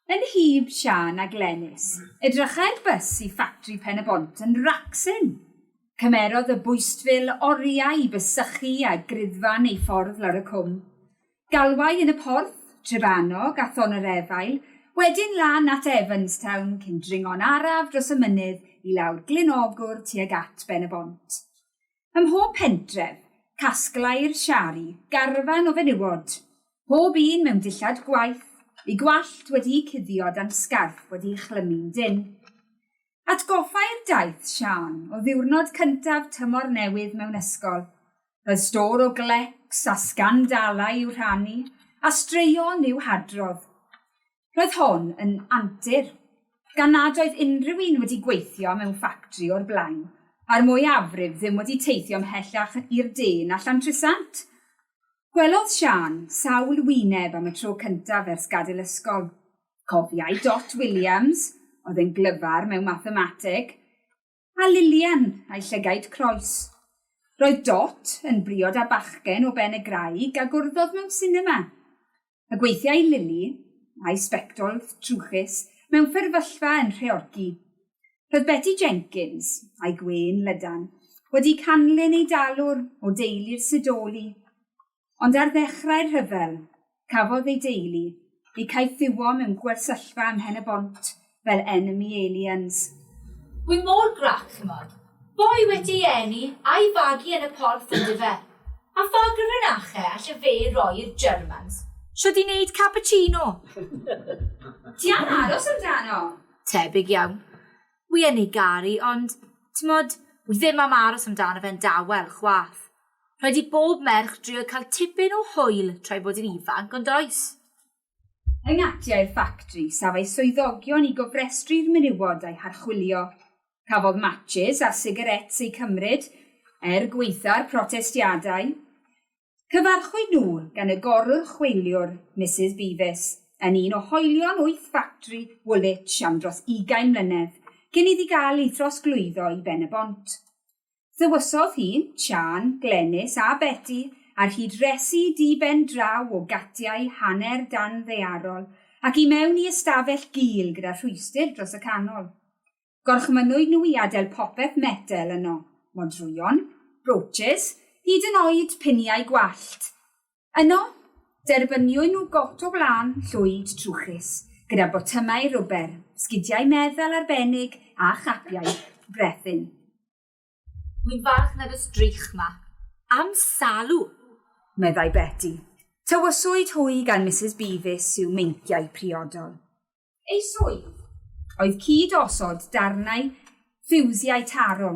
Yn nhyb Siân a Glenys, edrychai'r bws i ffatri Pen-y-bont yn racsyn. Cymerodd y bwystfil oriau i bysychu a griddfan ei ffordd lawr y cwm. Galwai yn y porth, Trebanog a Thonyrefail, wedyn lan at Evanstown cyn dringo'n araf dros y mynydd i lawr Glyn Ogwr tuag at Ben-y-bont. Ym mhob pentref, casglai'r Siari garfan o fenywod, pob un mewn dillad gwaith, eu gwallt wedi'u cuddio dan sgarff wedi'i chlymu'n dynn. Atgoffai'r daith Siân o ddiwrnod cyntaf tymor newydd mewn ysgol. Roedd stôr o glecs a sgandalau i'w rhannu, a straeon i'w hadrodd. Roedd hon yn antur, gan nad oedd unrhyw un wedi gweithio mewn ffactri o'r blaen, a'r mwyafrif ddim wedi teithio ymhellach i'r de na Llantrisant. Gwelodd Siân sawl wyneb am y tro cyntaf ers gadael ysgol. Cofiai Dot Williams, oedd yn glyfar mewn mathemateg, a Lilian a'i llygaid croes. Roedd Dot yn briod â bachgen o Ben y Graig a gwrddodd mewn sinema. A gweithiai Lili, a'i sbectol trwchus, mewn fferyllfa yn Nhreorci. Roedd Betty Jenkins, a'i gwên lydan, wedi canlyn ei dalwr o deulu'r Sidoli. Ond ar ddechrau'r rhyfel, cafodd ei deulu eu caethiwo mewn gwersyllfa ym Mhen-y-bont fel enemy aliens. Wi mor grac, ch'mod. Boi wedi ei eni a'i fagu yn y porth yndyfe? A pha gyfrinache alle fe roi i'r Germans? Shwd i neud cappuccino? Ti am aros amdano? Tebyg iawn. Wi yn ei garu, ond, t'mod, wi ddim am aros amdano fe'n dawel, chwath. Rhaid i bob merch drio cael tipyn o hwyl tra'i bod yn ifanc, ond oes? Yng ngatiau'r ffactri, safai swyddogion i gofrestru'r menywod a'u harchwilio. Cafodd matches a sigaréts eu cymryd, er gwaetha'r protestiadau. Cyfarchwyd nhw gan y goruchwyliwr, Misus Beavis, yn un o hoelion wyth ffatri Woolwich am dros ugain mlynedd, cyn iddi gael ei throsglwyddo i Ben-y-bont. Thywysodd hi, Siân, Glenys a Beti ar hyd resi di-ben-draw o gatiau hanner danddaearol ac i mewn i ystafell gul gyda rhwystr dros y canol. Gorchmynnwyd nhw i adael popeth metel yno, modrwyon, brooches, hyd yn oed piniau gwallt. Yno, derbyniwyd nhw got o wlân llwyd trwchus, gyda botymau rwber, sgidiau meddal arbennig a chapiau brethyn. Wi'n falch nad oes drych 'ma. Am salw! Meddai Beti. Tywyswyd hwy gan Misus Beavis i'w meinciau priodol. Ei swydd oedd cyd-osod darnau ffiwsiau taro.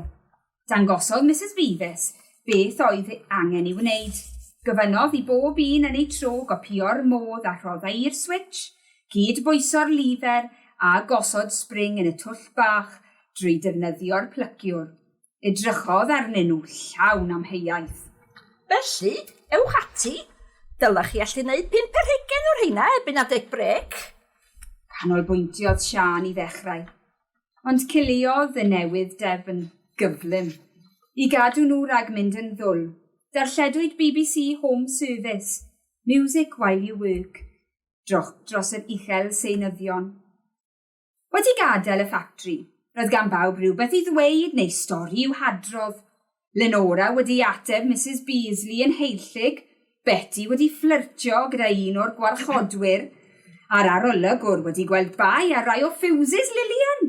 Dangosodd Misus Beavis beth oedd angen ei wneud. Gofynnodd i bob un yn eu tro gopïo'r modd a rhoddai i'r switsh, cyd-bwyso'r lifer a gosod sbring yn y twll bach drwy defnyddio'r plyciwr. Edrychodd arnyn nhw llawn amheuaeth. Felly, ewch ati. Dylech chi allu neud 5 ar 20 o'r rheina erbyn adeg brêc. Canolbwyntiodd Siân i ddechrau, ond ciliodd y newydd-deb yn gyflym. I gadw nhw rhag mynd yn ddwl, darlledwyd BBC Home Service, Music While You Work, dros yr uchel seinyddion. Wedi gadael y ffatri, roedd gan bawb rhywbeth i ddweud neu stori i'w hadrodd. Lenora wedi ateb Misus Beasley yn heillug, Betty wedi fflyrtio gyda un o'r gwarchodwyr, a'r arolygwr wedi gweld bai ar rai o ffiwsys Lilian.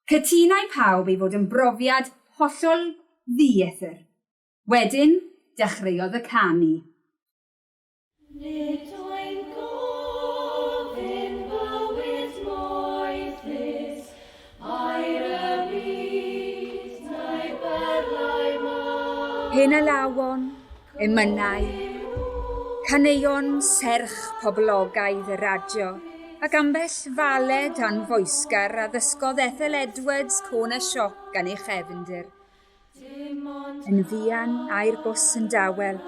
Cytunai pawb ei fod yn brofiad hollol ddieithr. Wedyn, dechreuodd y canu. Nid wy'n gofyn bywyd moethus, aur y byd na'i berlau mawr. Hen alawon, emynau, caneuon serch poblogaidd y radio, ac ambell faled anfoesgar a ddysgodd Ethel Edwards Corner Shop gan ei chefndir. Yn fuan, âi'r bws yn dawel,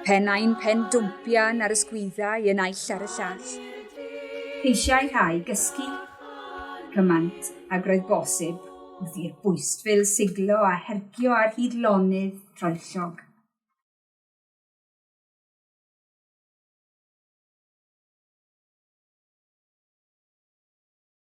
pennau'n pen-dwmpian ar y sgwyddau y naill ar y llall. Ceisiai rhai gysgu cymaint ag roedd bosib wrth i'r bwystfil siglo a hercio ar hyd lonydd troellog.